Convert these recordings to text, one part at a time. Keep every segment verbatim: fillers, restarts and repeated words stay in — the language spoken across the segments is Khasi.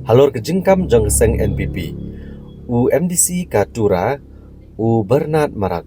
Halor ka jingkam jong ka seng N P P, u M D C ka Tura, u Bernard Marak,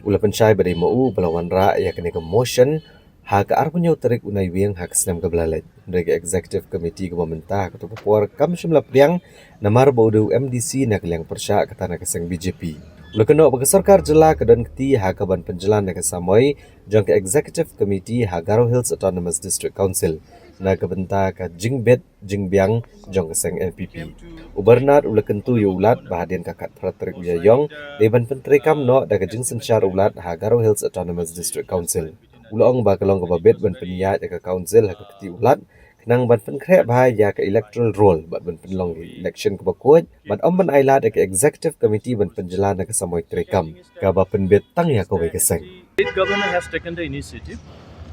u la pynshai ba dei ma u ba la wanrah ïa kane ka motion ha ka arphew tarik u Naiwieng ha ka snem kaba la leit. Hynrei ka Executive Committee kaba mynta ha kato ka por kam shym la pdiang namar ba u dei u M D C na ka liang pyrshah kata na ka seng B J P. U la kynnoh ba ka sorkar jylla ka don kti ha kaban pynjlan ïa ka samoi jong ka Executive Committee ha Garo Hills Autonomous District Council na ka bynta ka jingbit jingbiang jong ka seng N P P. U Bernard u la kyntu ïa u Lat ba hadien ka khatphra tarik u Ïaïong dei ban pyntreikam noh da ka jingsynshar u Lat ha Garo Hills Autonomous District Council. U la ong ba ka long kaba bit ban pynïaid ïa ka council ha ka kti u Lat khnang ban pynkhreh bha ïa ka electoral roll bad ban pynlong election kaba khuid bad ym ban ailad ïa ka Executive Committee ban pynjlan ïa ka samoi treikam kaba pynbit tang ïa kawei ka seng. State government has taken the initiative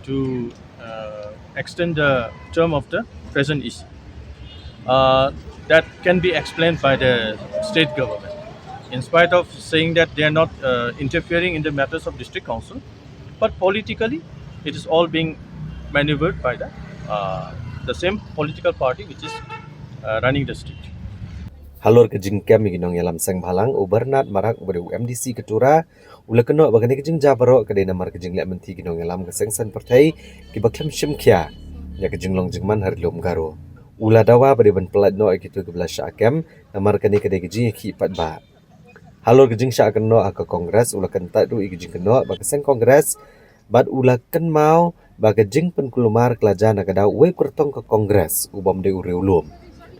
to uh, extend the term of the present E C. Uh, that can be explained by the state government, in spite of saying that they are not uh, interfering in the matters of district council, but politically, it is all being maneuvered by the uh, the same political party which is uh, running the state. Halor ka jingkem ïa ki nongïalam seng bhalang, u Bernard Marak uba dei u M D C ka Tura u la kynnoh ba kane ka jingjia baroh ka dei namar ka jingleh mynthi ki nongïalam ka seng saiñ pyrthei kiba khlem shim khia ïa ka jinglong jingman ha ri lum Garo. U la dawa ba dei ban pyllait noh ïa kito kiba la shah kem namar kane ka dei ka jingïakhih paidbah. Halor ka jingshah kynnoh ha ka Congress, u la kyntait ruh ïa ka jingkynnoh ba ka seng Congress bad u la kynmaw ba ka jingpynkulmar ka la jia na ka daw uwei u kyrtong ka Congress u bym dei u riewlum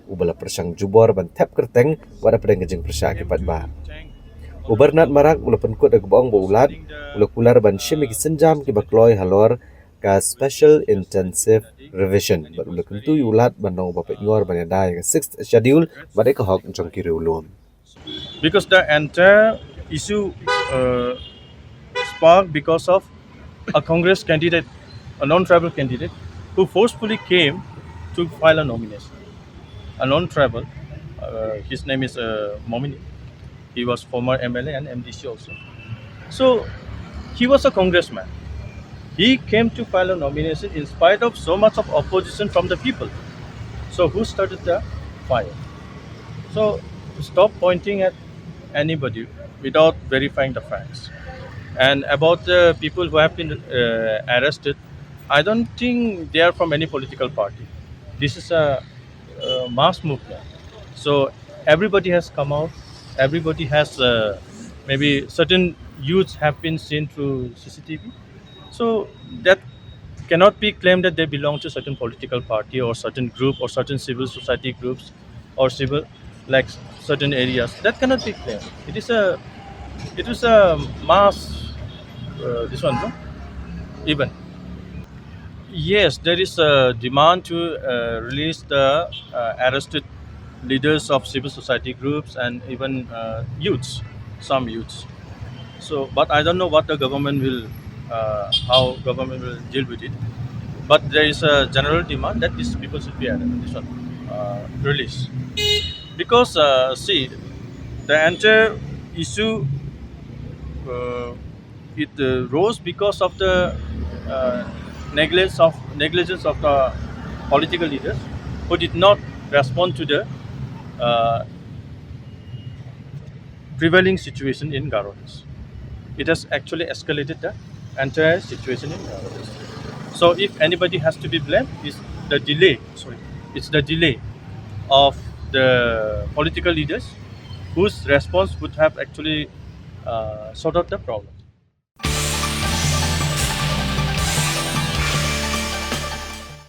uba la pyrshang jubor ban thep kyrteng wat hapdeng ka jingpyrshah ki paidbah. U Bernard Marak u la pynkut da kaba ong ba u Lat u la kular ban shim ïa ki sienjam kiba kloi halor ka Special Intensive Revision bad u la kyntu ïa u Lat ban long uba peitngor ban ïada ïa ka Sixth Schedule bad ïa ka hok jong ki riewlum. Because the entire issue uh, sparked because of a Congress candidate, a non-tribal candidate, who forcefully came to file a nomination. A non-tribal, uh, his name is uh, Momini. He was former M L A and M D C also. So he was a congressman. He came to file a nomination in spite of so much of opposition from the people. So who started the fire? So stop pointing at anybody without verifying the facts. And about the people who have been uh, arrested, I don't think they are from any political party. This is a uh, mass movement. So everybody has come out. Everybody has uh, maybe certain youths have been seen through C C T V. So that cannot be claimed that they belong to certain political party or certain group or certain civil society groups or civil, like, certain areas. That cannot be claimed. It is a it is a mass uh, this one, no? Even Yes, there is a demand to uh, release the uh, arrested leaders of civil society groups and even uh, youths, some youths. So, but I don't know what the government will, uh, how government will deal with it. But there is a general demand that these people should be arrested, this one, uh, released. Because, uh, see, the entire issue uh, it uh, rose because of the uh, negligence of negligence of the political leaders who did not respond to the uh, prevailing situation in Garo Hills. It has actually escalated the entire situation in Garo Hills. So if anybody has to be blamed, it's the delay. Sorry, it's the delay of the political leaders whose response would have actually uh, sorted the problem.